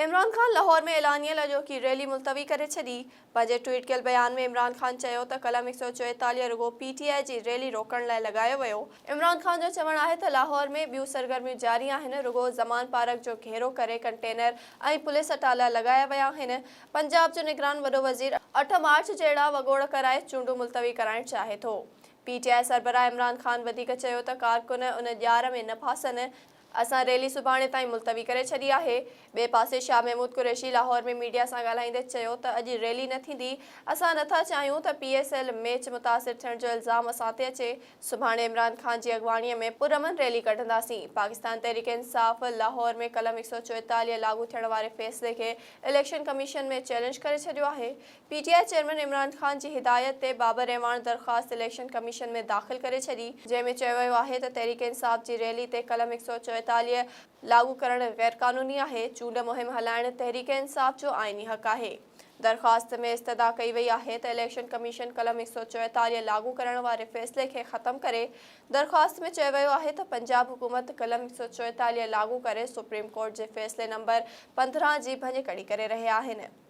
عمران خان لاهور ۾ اعلانيل اڄوڪي ريلي ملتوي ڪري ڇڏي. پنهنجي ٽوئيٽ ڪيل بيان ۾ عمران خان چيو ته قلم 144 رڳو پي ٽي آء جي ريلي روڪڻ لاء لڳايو ويو. عمران خان جو چوڻ آهي ته لاهور ۾ ٻيون سرگرميون جاري آهن، رڳو زمان پارڪ جو گهيرو ڪري ڪنٽينر ۽ پوليس اٽالا لڳايا ويا آهن. پنجاب جو نگران وڏو وزير اٺ مارچ جهڙا وڳوڙ ڪرائي چونڊون ملتوي ڪرائڻ چاهي ٿو. پي ٽي آء سربراهه عمران خان وڌيڪ چيو ته ڪارڪن ان ڄار ۾ نه ڦاسن، اسان ريلي سڀاڻي تائين ملتوي ڪري ڇڏي آهي. ٻئي پاسي شاهه محمود قريشي لاهور ۾ ميڊيا سان ڳالهائيندي چيو ته اڄ ريلي نه ٿيندي، اسان نٿا چاهيون ته پي ايس ايل ميچ متاثر ٿيڻ جو الزام اسان تي اچي، سڀاڻي عمران خان جي اڳواڻي ۾ پرامن ريلي ڪڍنداسين. پاڪستان تحريڪ انصاف لاهور ۾ قلم 144 لاڳو ٿيڻ واري فيصلي کي اليڪشن ڪميشن ۾ چئلينج ڪري ڇڏيو آهي. P T I chairman Imran Khan جي هدايت تي بابر اعواڻ درخواست اليڪشن ڪميشن ۾ داخل ڪري ڇڏي، جنهن ۾ چيو ويو آهي ته تحريڪ انصاف جي ريلي تي قلم 144 لاڳو ڪرڻ غيرقانوني آهي، چونڊ مهم هلائڻ تحريڪ انصاف جو آئيني حق آهي. درخواست ۾ استدعا ڪئي وئي آهي ته اليڪشن ڪميشن قلم 144 لاڳو ڪرڻ واري فيصلي کي ختم ڪري. درخواست ۾ چيو ويو آهي ته پنجاب حڪومت قلم 144 لاڳو ڪري سپريم ڪورٽ جي فيصلي نمبر 15 جي ڀڃڪڙي ڪري رهي آهن.